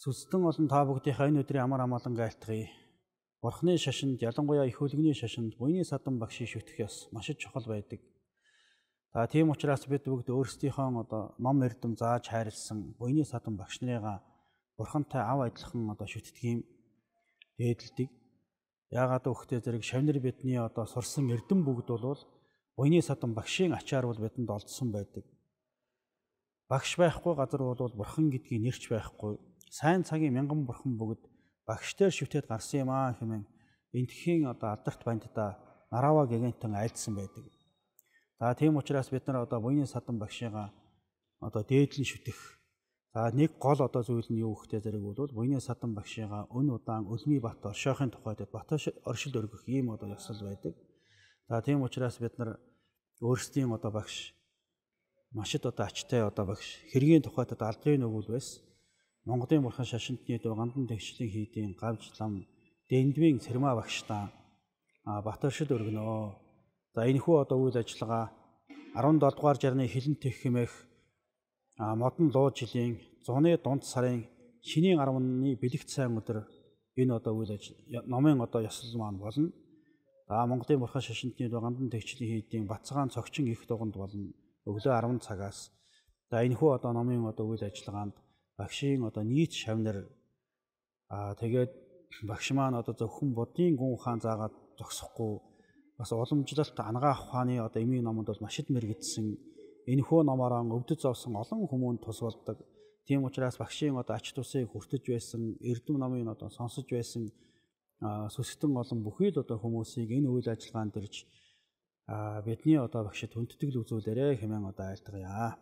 Сүсдэн олон та бүгдийнхээ энэ өдрийн амар амгалан айлтгая. Бурхны шашинд, ялангуяа их хөлгөний шашинд буйны садан багшийг шүтэх ёс маш чухал байдаг. За тийм учраас бид бүгд өөрсдийнхөө одоо ном эрдэм зааж хайрлсан буйны садан багш нарыгаа бурхантай ав адилхан одоо шүтдэг юм дээдэлдэг. Яагаад гэвэл зэрэг шавнар бидний одоо сурсан эрдэм бүгд бол буйны садан багшийн ачаар бол бидэнд олдсон байдаг. Багш байхгүй газар бол бурхан гэдгийг нэрч байхгүй. Сайн цагийн мянган бурхан бүгд багш дээр шүтээд гарсан юм аа хэмээн энтхийн одоо алдарт банддаа Нараваа гэгэнтэн айлдсан байдаг. За тийм учраас бид нар одоо буйны садан багшигаа одоо дээдлэн шүтэх. За нэг гол одоо зүйл нь юу гэхтэй зэрэг бол буйны садан багшигаа өн удаан Өлмий бат оршоохын тухайд бат оршилд өргөх ийм одоо ёслол байдаг. За тийм учраас бид нар өөрсдийн одоо багш машид одоо ачтай одоо багш хэргийн тухайд одоо алдрын нүгэл байсан. Монголын бурхан шашинтны дүү гандан тэгшлийн хийдийн гавж лам дэндвийн цэрмаа багштаа бат оршид өргөнөө. За энэхүү одоо үйл ажиллагаа 17 дугаар жарны хилэн тех хэмээх модон луу жилийн зуны дунд сарын шинийн 10-ны бэлэгт сайн өдөр энэ одоо үйл ажил номын одоо ёслол маань болно. За Монголын бурхан шашинтны дүү гандан тэгшлийн хийдийн Бацгаан цогчин их дуганд болно. Өглөө 10 цагаас. За энэхүү одоо номын одоо үйл ажиллагаанд багшийн одоо нийт шавнар тэгээд багш маань одоо зөвхөн буддын гүн ухаан заагаад зогсохгүй бас уламжлалт анагаах ухааны одоо эмийн номонд бол маш их мэрэгдсэн энэхүү номороо өвдөж зовсон олон хүмүүнд тус болдог. Тийм учраас багшийн одоо ач тусыг хүртэж байсан, эрдэм номыг одоо сонсож байсан сүсгтэн олон бүхий л одоо хүмүүсийг энэ үйл ажиллагаанд ирж бидний одоо багшид хүндэтгэл үзүүлээрэ хэмээн одоо айлтгая.